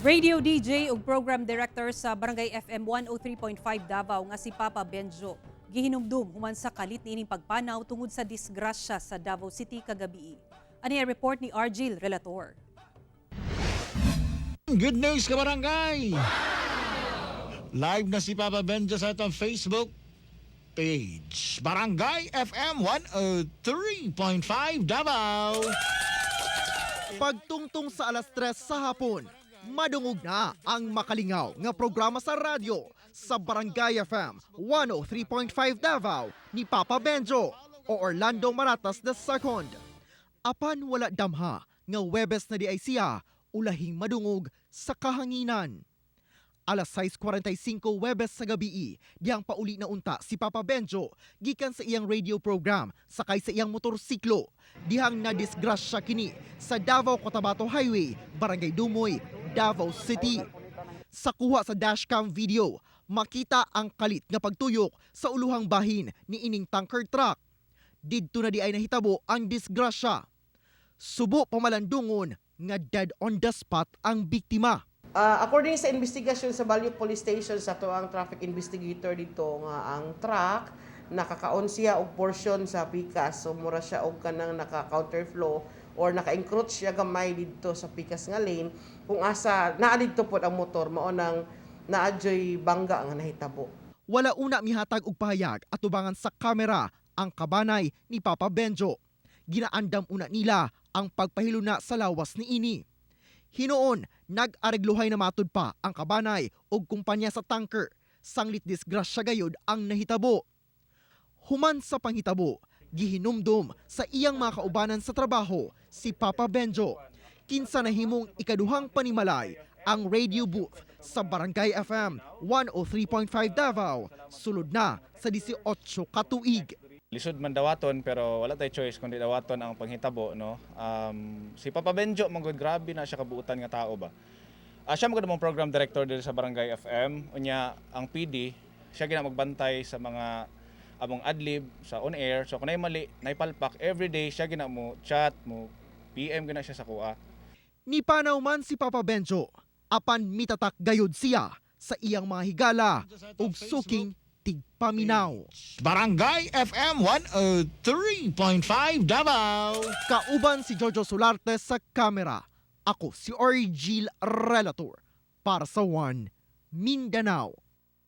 Radio DJ ug program director sa Barangay FM 103.5 Davao nga si Papa Benjo gihinumdum human sa kalit niining pagpanaw tungod sa disgrasya sa Davao City kagabi. Ani ang report ni Argil Relator. Good news, kabarangay! Live na si Papa Benjo sa atong Facebook page. Barangay FM 103.5 Davao. Pagtungtong sa alas 3 sa hapon, madungog na ang makalingaw nga programa sa radyo sa Barangay FM 103.5 Davao ni Papa Benjo o Orlando Maratas II. Apan wala damha nga Webes na di ay siya ulahing madungog sa kahanginan. Alas 6:45 Webes sa gabi, diyang pauli na unta si Papa Benjo gikan sa iyang radio program sakay sa iyang motorsiklo. Dihang nadisgrasya kini sa Davao Cotabato Highway, Barangay Dumoy, Davao City. Sa kuha sa dashcam video, makita ang kalit nga pagtuyok sa uluhang bahin ni ining tanker truck. Didto na di ay nahitabo ang disgrasya. Subo pamalandungon nga dead on the spot ang biktima. According sa investigasyon sa Balyo Police Station, sa ato ang traffic investigator dito nga ang truck nakakaon siya og portion sa pikas, so mura siya og kanang naka counterflow or naka-encroach siya gamay didto sa pikas nga lane kung asa naa didto pod ang motor, mao nang naa joy bangga nga nahitabo. Wala una mihatag og pahayag atubangan sa kamera ang kabanay ni Papa Benjo. Ginaandam una nila ang pagpahiluna sa lawas ni ini. Hinuon, nag-aregluhay na matud pa ang kabanay og kumpanya sa tanker. Sanglit disgrasya gayod ang nahitabo. Human sa panghitabo, gihinumdum sa iyang mga kaubanan sa trabaho si Papa Benjo. Kinsa nahimong ikaduhang panimalay ang radio booth sa Barangay FM 103.5 Davao, sulod na sa 18 katuig. Lisod man dawaton, pero wala tay choice kundi dawaton ang panghitabo, no. Si Papa Benjo man gud, grabe na siya kabuutan nga tao ba. Siya man gud among program director diri sa Barangay FM. Unya ang PD siya gina magbantay sa mga among adlib sa on air. So kung nay mali, nay palpak, every day siya gina mo chat mo, PM gina siya sa kuha. Nipanaw man si Papa Benjo, apan mitatak gayud siya sa iyang mga higala ug suking tigpaminaw. Barangay FM 103.5 Davao. Kauban si Jojo Solarte sa kamera. Ako si Orgil Relator para sa One Mindanao.